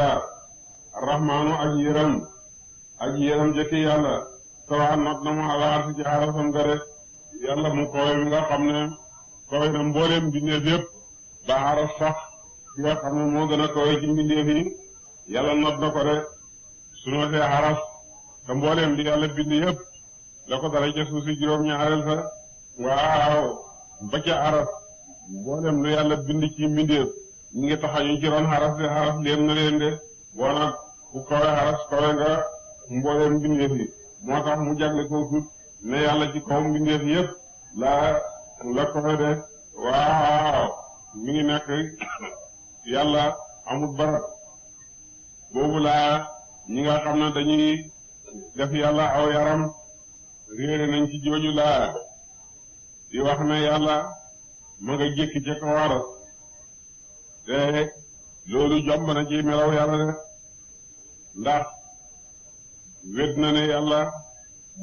arrahmaanu aji yërëm jëkki yàlla sawa not na mu alaar si ci arasam ga rek yàlla mu kowe mi nga xam ne kowe na mbooleem mbindeef yëpp ba aras sax ki nga xam ne moo gën a kowe ci mbindeef yi yàlla not na ko rek su notee aras te mbooleem li yàlla bind yëpp la ko dara ca suuf si juróom-ñaareel sa waaw ba ca aras mbooleem lu yàlla bind ci mbindeef ñu ngi taxañu ci ron aras de aras leen na leen de boo nag ku kawe aras kawe nga mbooleem mbindeef yi moo tax mu jagle ko tut ne yàlla ci kaw mbindeef yëpp la kawe de waaw mi ngi nekk yàlla amul barab boobu laa ñi nga xam ne dañuy def yàlla aw yaram réere nañ ci jooju laa di wax ne yàlla ma nga jékki ca kaw aras te loolu jomb na ci melaw yàlla de ndax wét na ne yàlla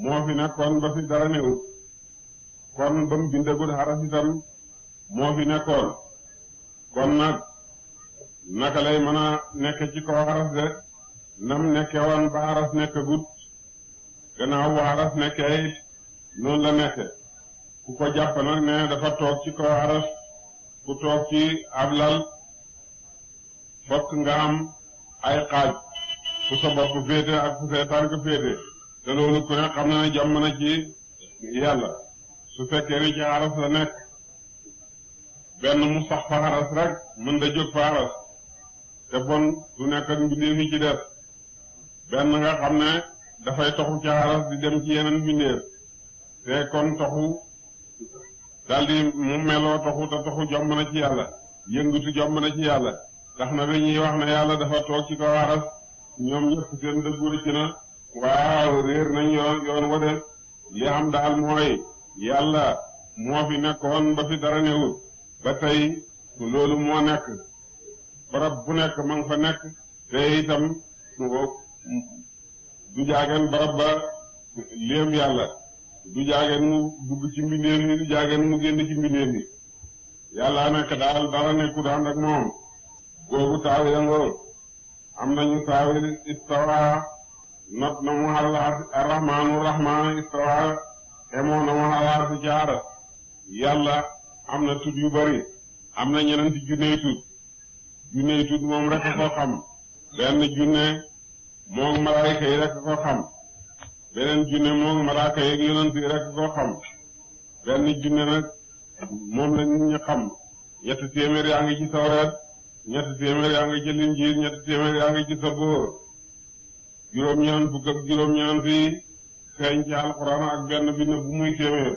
moo fi nekkoon ba fi dara newut kon ba mu bindagul xaras itam moo fi nekkoon kon nag naka lay mën a nekk ci kaw xaras de nam nekke woon ba xaras nekkagut gannaaw bu xaras nekkee it noonu la nekke ku ko jàpp nag ne dafa toog ci kaw xaras ku toog ci ab lal fokk nga am ay xaaj fu sa bopp féete ak fu sa tànk féete te loolu ku ne xam na ne jàmm na ci yàlla su fekkee ni ci xaras la nekk benn mu sax fa xaras rek mën da jóg fa xaras te bon su nekk ak mbindeef yi ci des benn nga xam ne dafay toxu ci xaras di dem ci yeneen mbindeef te kon toxu daldi mu meloo toxu te toxu jomb na ci yàlla yëngutu jomb na ci yàlla tax na bi ñuy wax ne yàlla dafa toog ci kaw xaras ñoom ñëpp seen dëgguri ci na waaw réer nañ yoon wa de li am daal mooy yàlla moo fi nekkoon ba fi dara newul ba tey loolu moo nekk barab bu nekk ma nga fa nekk te itam du jaageen barab ba léem yàlla du jaageen mu dugg ci mbindeef yi du jaageen mu génn ci mbindeef yi yàlla nekk daal dara nekkul ànd ak moom googu taaw yangoo am nañu taawil istawa not na mu arrahmaanu rahmaan istawa emoo na mu xalaar si ci aras yàlla am na tut yu bari am na ñenenti junney tut moom rek ko xam benn junne moom malaayika yi rek ko xam beneen junne moom malaayika yi ak yonent yi rek ko xam benn junne nag moom la nit ñi xam ñetti téeméer yaa ngi ci Tawreet ñetti téeméer yaa ngi ci Linjiil ñetti téeméer yaa ngi ci Sabuur juróom-ñeent fukk ak juróom-ñeent yi feeñ ci alxuraan ak benn bi ne bu muy téeméer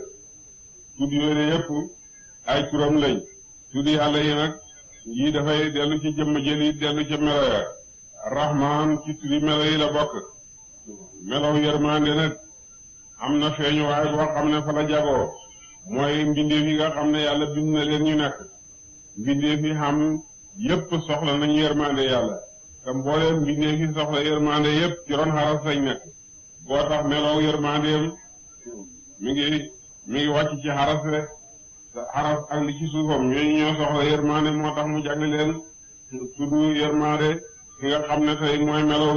tudd yooyu yëpp ay turam lañ tudd yàlla yi nag yii dafay dellu ci jëmm jël yi dellu ci melo ya rahmaan ci tuddi melo yi la bokk melow yërmande nag am na feeñu waaye boo xam ne fa la jagoo mooy mbindeef yi nga xam ne yàlla bind na leen ñu nekk mbindeef yi xam yëpp soxla nañu yërmande yàlla te mbooleem mbindeef yi soxla yërmande yëpp ci ron xaras lañ nekk boo tax melow yërmandeem mi ngi wàcc ci xaras rek xaras ak li ci suufam ñooñu ñoo soxla yërmande moo tax mu jagle leen tudd yërmande ki nga xam ne tey mooy melow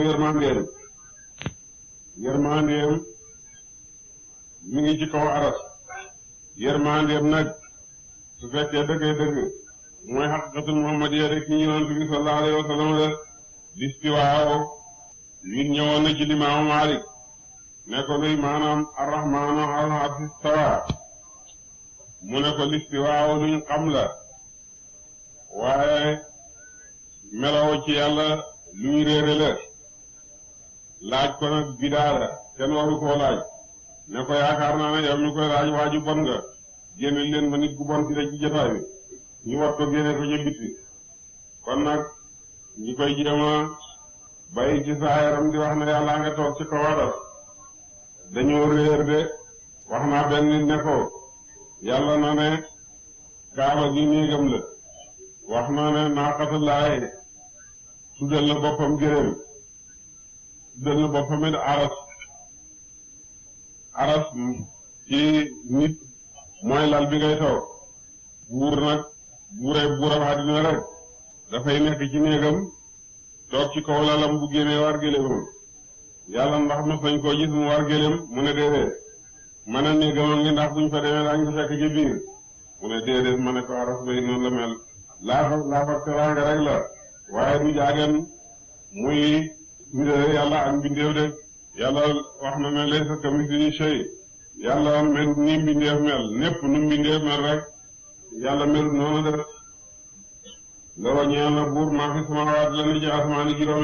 yërmandeem mi ngi ci kaw xaras yërmandeem nag su fekkee dëggee dëgg mooy xaqiqatul muhammadiyya rek ci yonent bi sallallahu alayhi wa sallam la listiwaaw wi ñëwoon na ci limaamu Maalik ne ko luy maanaam arrahmaanu alal arsi stawaa mu ne ko listiwaaw luñ xam la waaye melaw ci yàlla luñ réere la laaj ko nag bidaa la kenn waru koo laaj ne ko yaakaar naa ne yow mi koy laaj waaju bon nga génne leen ma nit ku bon ci ci jotaay bi ñu wat ko génne ko ca biti kon nag ñi koy jéema bàyyi ci saa yaram di wax ne yàlla nga toog ci kaw aras dañoo réer de wax naa benn nit ne ko yàlla na ne kaaba gi néegam la wax naa ne naaqatullaahi tuddal na boppam gëréem tuddal na boppam it aras ci nit mooy lal bi ngay toog buur nag buuram àddina rek dafay nekk ci néegam toog ci kaw lalam bu génnee war gëléemam yàlla ndax mos nañ koo gis mu war gëléem mu ne déedéet ma ne néegam ngi ndax buñ fa demee daañu ko fekk ci biir mu ne déedéet ma ne ko aras bay noonu la mel laafa teraanga rek la waaye du jaagen muy mbindee yàlla ak mbindeef de yàlla wax na ne laysa kamithlihi shay yàlla mel ni mbindeef mel népp nu mbindeef mel rek yàlla mel noonu de loo ñeel na buur maa fi samaawaat la ni ci asamaani juróom